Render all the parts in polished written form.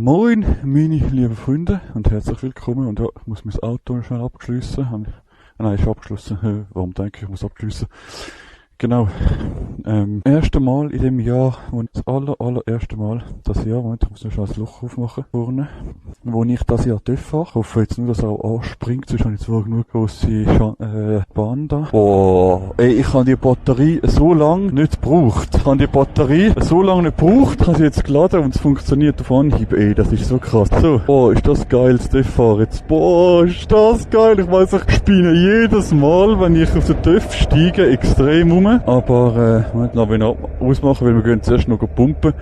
Moin, meine lieben Freunde und herzlich willkommen. Und ja, ich muss mein Auto schnell abschliessen. Nein, ist abgeschlossen. Warum denke ich muss abschliessen? Genau. Erste Mal in dem Jahr, und das allererste Mal das Jahr, Moment, ich muss noch schnell ein Loch aufmachen, vorne, wo ich das Jahr fahre. Ich hoffe jetzt nur, dass er auch anspringt, sonst habe ich zwar genug grosse Bahn da. Oh, ey, ich habe die Batterie so lange nicht gebraucht. Ich habe die Batterie so lange nicht gebraucht, habe sie jetzt geladen und es funktioniert auf Anhieb. Ey, das ist so krass. So, boah, ist das geil, das TÜV jetzt. Boah, ist das geil. Ich weiss, ich spinne jedes Mal, wenn ich auf den TÜV steige, extrem rum. Aber, Moment, lass mich ausmachen, weil wir gehen zuerst noch pumpen.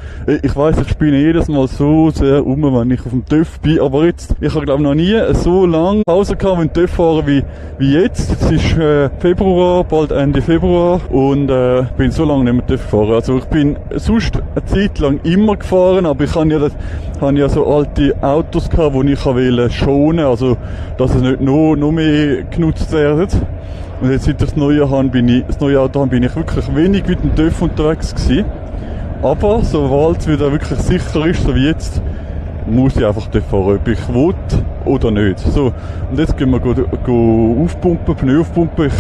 Ich weiss, ich spinne jedes Mal so sehr wenn ich auf dem TÜV bin, aber jetzt, ich habe glaube noch nie so lange Pause gehabt, wenn ich TÜV fahre wie jetzt. Es ist Februar, bald Ende Februar und bin so lange nicht mehr TÜV gefahren. Also ich bin sonst eine Zeit lang immer gefahren, aber ich habe ja so alte Autos gehabt, die ich wollte schonen, also dass es nicht noch mehr genutzt wird. Und jetzt, seit ich das neue Auto habe, bin ich wirklich wenig mit dem TÜV unterwegs gewesen. Aber sobald es wieder wirklich sicher ist, so wie jetzt, muss ich einfach TÜV fahren, ob ich will oder nicht. So, und jetzt gehen wir aufpumpen, Pneu aufpumpen. Ich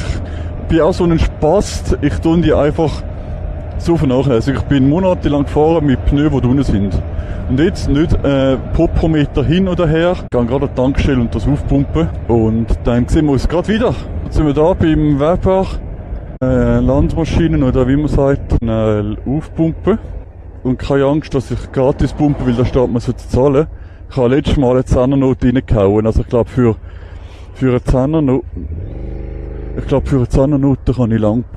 bin auch so ein Spast, ich tue die einfach so vernachlässigen. Ich bin monatelang gefahren mit Pneu, die unten sind. Und jetzt nicht Poprometer hin oder her. Ich gehe gerade an die Tankstelle und das aufpumpen. Und dann sehen wir uns gerade wieder. Jetzt sind wir da beim Weber Landmaschinen oder wie man sagt, aufpumpen. Und keine Angst, dass ich gratis pumpe, weil da steht man so zu zahlen. Ich habe letztes Mal eine 10er-Note reingehauen. Also ich glaube für eine 10er-Note,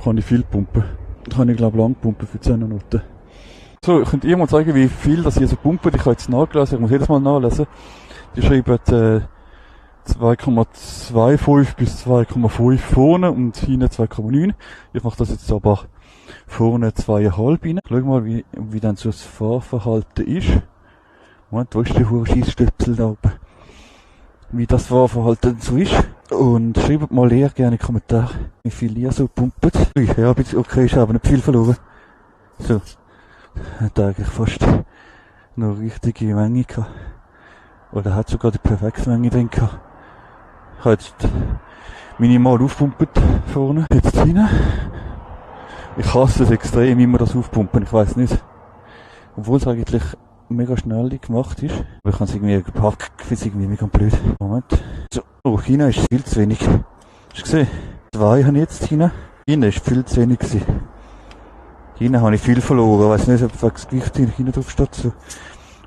kann ich viel pumpen. Da kann ich glaube lang pumpen für 10er-Noten. So, ich könnte ihr mal zeigen, wie viel das hier so pumpt. Ich habe jetzt nachgelesen, ich muss jedes Mal nachlesen. Die schreiben 2,25 bis 2,5 vorne und hinten 2,9. Ich mache das jetzt aber vorne 2,5 rein. Schau mal, wie dann so das Fahrverhalten ist. Moment, wo ist der Scheissstöpsel da oben? Wie das Fahrverhalten so ist. Und schreibt mal eher gerne in die Kommentare, wie viel ihr so pumpt. Ja, okay, ich habe nicht viel verloren. So. Hat eigentlich fast noch richtige Menge gehabt. Oder hat sogar die perfekte Menge drin gehabt. Ich habe jetzt minimal aufgepumpt vorne. Jetzt rein. Ich hasse es extrem, immer das Aufpumpen, ich weiss nicht. Obwohl es eigentlich mega schnell gemacht ist. Aber ich kann es irgendwie gepackt, ich finde es irgendwie mega blöd. Moment. So, oh, China ist viel zu wenig. Hast du gesehen? 2 habe ich jetzt China. China ist viel zu wenig gewesen. China habe ich viel verloren. Ich weiss nicht, ob das Gewicht hinten drauf steht. So.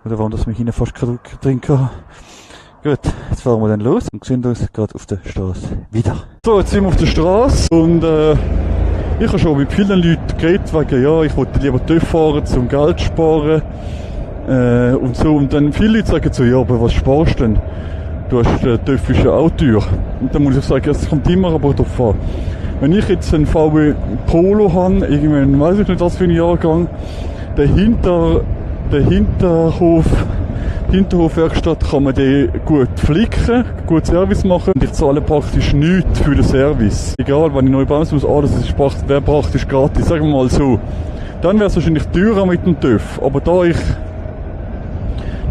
Oder warum das mich hinten fast keinen Druck drin hatte. Gut, jetzt fahren wir dann los und sehen uns gerade auf der Straße wieder. So, jetzt sind wir auf der Straße und ich habe schon mit vielen Leuten geredet, wegen, ja, ich wollte lieber TÜV fahren, um Geld zu sparen und so. Und dann viele Leute sagen so, ja, aber was sparst du denn? Du hast, TÜV ist ja auch teuer. Und dann muss ich sagen, es kommt immer aber drauf an. Wenn ich jetzt einen VW Polo habe, irgendwann, weiss ich nicht, was für ein Jahrgang, der Hinterhofwerkstatt kann man den gut flicken, gut Service machen. Und ich zahle praktisch nichts für den Service. Egal, wenn ich neu bauen muss, alles wäre praktisch gratis, sagen wir mal so. Dann wäre es wahrscheinlich teurer mit dem TÜV. Aber da ich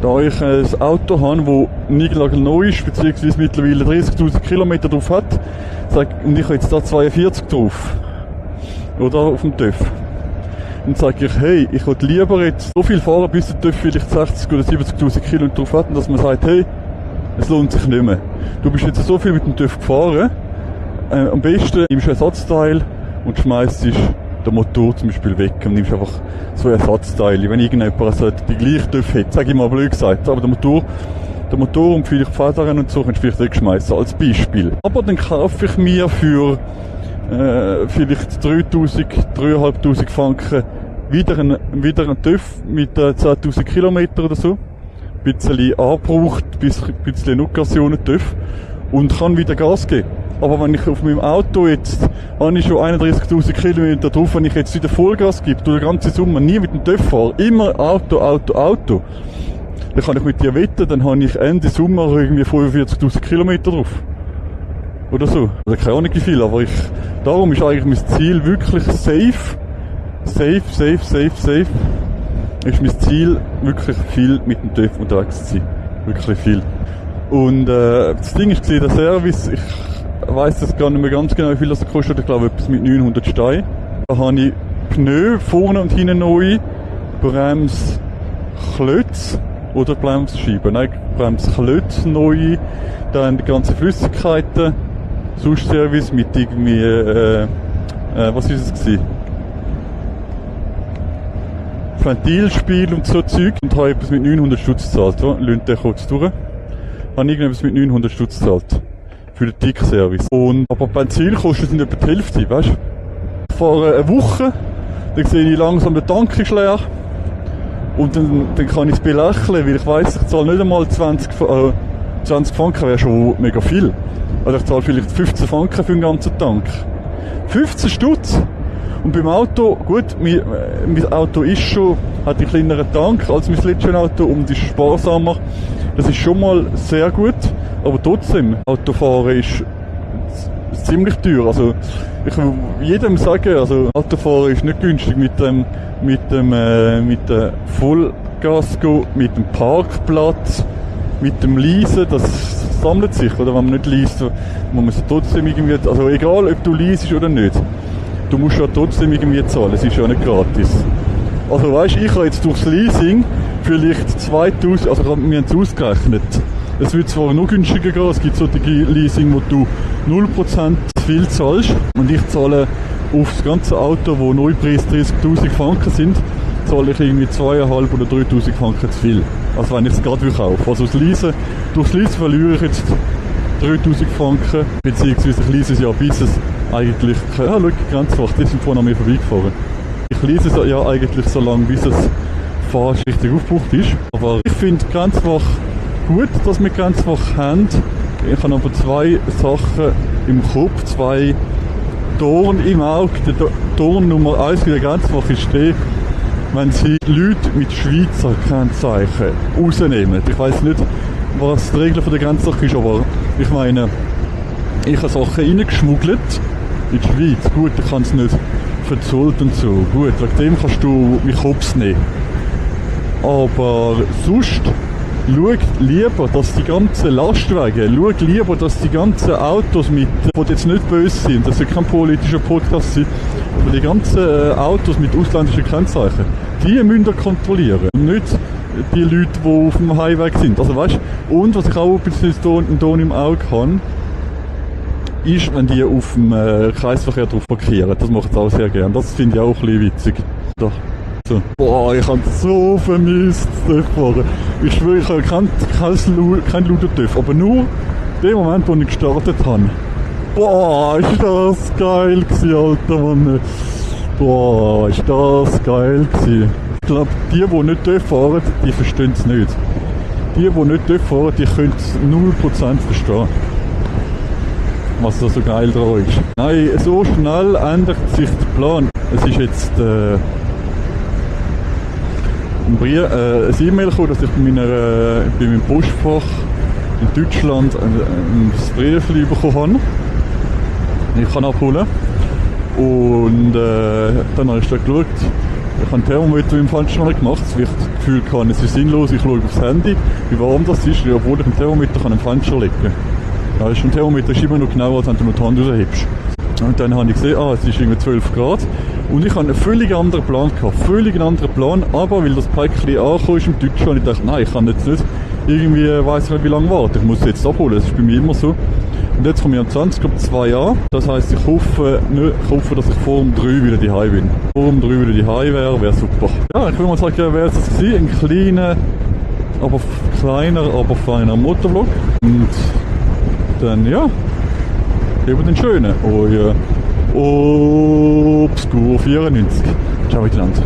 ein Auto habe, das niegelnagelneu ist, beziehungsweise mittlerweile 30.000 Kilometer drauf hat, und ich habe jetzt da 42 drauf. Oder auf dem TÜV. Dann sage ich, hey, ich würde lieber jetzt so viel fahren, bis der TÜV vielleicht 60.000 oder 70.000 Kilometer drauf hat, dass man sagt, hey, es lohnt sich nicht mehr. Du bist jetzt so viel mit dem TÜV gefahren, am besten nimmst du ein Ersatzteil und schmeißt den Motor zum Beispiel weg und nimmst einfach so Ersatzteile. Wenn irgendjemand so die gleiche TÜV hat, sage ich mal blöd gesagt, aber der Motor und vielleicht die Federn und so kannst du vielleicht wegschmeißen, als Beispiel. Aber dann kaufe ich mir für vielleicht 3'500 Franken wieder einen TÜV mit 10.000 Kilometer oder so. Ein bisschen angebraucht, ein bisschen Occasionen TÜV und kann wieder Gas geben. Aber wenn ich auf meinem Auto jetzt, habe ich schon 31.000 Kilometer drauf, wenn ich jetzt wieder Vollgas gebe, durch die ganze Summe nie mit dem TÜV fahre, immer Auto, dann kann ich mit dir wetten, dann habe ich Ende Sommer irgendwie 45.000 Kilometer drauf. Oder so. Oder keine Ahnung wie viel, aber darum ist eigentlich mein Ziel wirklich safe ist mein Ziel, wirklich viel mit dem TÜV unterwegs zu sein. Wirklich viel. Und das Ding ist, der Service, ich weiss das gar nicht mehr ganz genau, wie viel das kostet. Ich glaube, etwas mit 900 Steinen. Da habe ich Pneu vorne und hinten neu, Bremsklötze oder Bremsscheiben. Nein, Bremsklötze neu, dann die ganzen Flüssigkeiten, sonst Service mit irgendwie, was ist es gewesen? Ventilspiel und so Zeug. Und habe etwas mit 900 Stutz gezahlt. So, löhnt der kurz durch. Habe irgendetwas mit 900 Stutz gezahlt. Für den Tick-Service. Und, aber Benzin kostet nicht etwa die Hälfte, weißt du? Ich fahre eine Woche, dann sehe ich langsam, der Tank ist leer. Und dann kann ich es belächeln, weil ich weiss, ich zahle nicht einmal 20 Franken, wäre schon mega viel. Also ich zahle vielleicht 15 Franken für den ganzen Tank. 15 Stutz! Und beim Auto, gut, mein Auto ist schon, hat einen kleineren Tank als mein letztes Auto und ist sparsamer. Das ist schon mal sehr gut, aber trotzdem, Autofahren ist ziemlich teuer. Also, ich will jedem sagen, also, Autofahren ist nicht günstig mit dem Vollgas gehen, mit dem Parkplatz, mit dem Leasen, das sammelt sich, oder? Wenn man nicht least, man muss trotzdem irgendwie, also egal, ob du leasest oder nicht. Du musst ja trotzdem irgendwie zahlen, es ist ja nicht gratis. Also weißt, ich habe jetzt durchs Leasing vielleicht 2000, also wir haben es ausgerechnet. Es wird zwar noch günstiger gehen, es gibt solche Leasing, wo du 0% zu viel zahlst. Und ich zahle auf das ganze Auto, wo Neupreis 30'000 Franken sind, zahle ich irgendwie 2'500 oder 3'000 Franken zu viel. Also wenn ich es gerade kaufe. Also durchs Leasen verliere ich jetzt 3'000 Franken, beziehungsweise ich lease es ja bis es eigentlich, schau, Grenzwacht, die sind vorhin an mir vorbeigefahren. Ich lease es ja eigentlich so lange, bis es fast richtig aufgebraucht ist. Aber ich finde Grenzwacht gut, dass wir Grenzwacht haben. Ich habe aber zwei Sachen im Kopf, zwei Dorn im Auge. Der Dorn Nummer 1 bei der Grenzwacht ist der, wenn sie Leute mit Schweizer Kennzeichen rausnehmen. Ich weiss nicht, was die Regel von der Grenzwacht ist, aber ich meine, ich habe Sachen reingeschmuggelt in die Schweiz. Gut, ich kann es nicht verzollt und so. Gut, wegen dem kannst du mich hops nehmen. Aber sonst, schau lieber, dass die ganzen Lastwagen, schau lieber, dass die ganzen Autos mit, die jetzt nicht böse sind, das soll kein politischer Podcast sein, aber die ganzen Autos mit ausländischen Kennzeichen, die müsst ihr kontrollieren. Und nicht die Leute, die auf dem Highway sind. Also weißt, und was ich auch ein bisschen Ton im Auge habe, ist, wenn die auf dem Kreisverkehr drauf parkieren. Das mache ich auch sehr gern. Das finde ich auch ein bisschen witzig. Da. So. Boah, ich habe so vermisst, TÜV fahren. Ich schwöre, ich habe kein lauter TÜV, aber nur den Moment, wo ich gestartet habe. Boah, ist das geil gewesen, Alter Mann. Boah, ist das geil gewesen. Ich glaube, die nicht TÜV fahren, die verstehen es nicht. Die nicht TÜV fahren, die können es 0% verstehen. Was da so geil dran ist. Nein, so schnell ändert sich der Plan. Es ist jetzt ein E-Mail gekommen, dass ich bei meinem Postfach in Deutschland ein Brief bekommen habe. Ich kann abholen. Und dann habe ich da geschaut. Ich habe ein Thermometer im Fenster gemacht, weil ich das Gefühl hatte, es ist sinnlos, ich schaue aufs Handy, wie warm das ist, obwohl ich ein Thermometer im Fenster legen kann. Ja, ein Thermometer ist immer noch genauer, als wenn du noch die Hand raushebst. Und dann habe ich gesehen, es ist irgendwie 12 Grad. Und ich habe einen völlig anderen Plan gehabt. Aber weil das Päckchen angekommen ist im Deutschen, habe ich gedacht, nein, ich kann jetzt nicht irgendwie, weiss nicht wie lange warten. Ich muss es jetzt abholen, das ist bei mir immer so. Und jetzt komme ich am 20, glaube 2 Jahre. Das heisst, ich hoffe, dass ich vor um 3 wieder daheim bin. Vor um 3 wieder daheim wäre super. Ja, ich würde mal sagen, wäre es das gewesen. Ein kleiner, aber feiner Motorvlog. Und dann, ja, eben den schönen. Euer Obskur 94. Ciao miteinander.